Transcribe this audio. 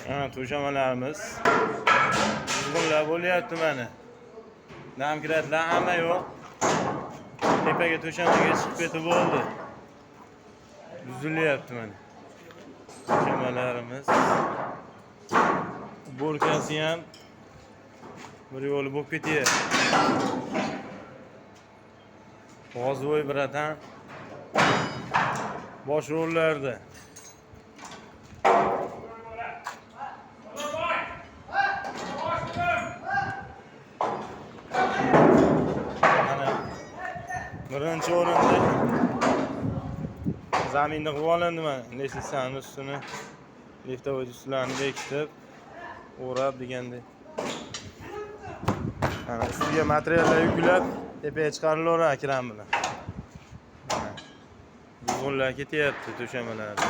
Mana to'shamalarimiz quzg'unlar bo'lyapti mana. Domkratlar hamma yo'q. Tepaga to'shamaga chiqib ketib bo'ldi. Buzilyapti mana. To'shamalarimiz. Уборка si ham bir yo'li bo'lib ketyapti. G'ozivoy братан bosh rollarda. Mana birinchi o'rinda zaminni qilib olindi mana. Лестница ni ustini, лифтовой ustlarni bekitib, o'rab degandek. Mana ustiga materiallar yuklab tepaga chiqarilaveradi kran bilan. Mana. Buzg'unlar ketyapti to'shamalarda.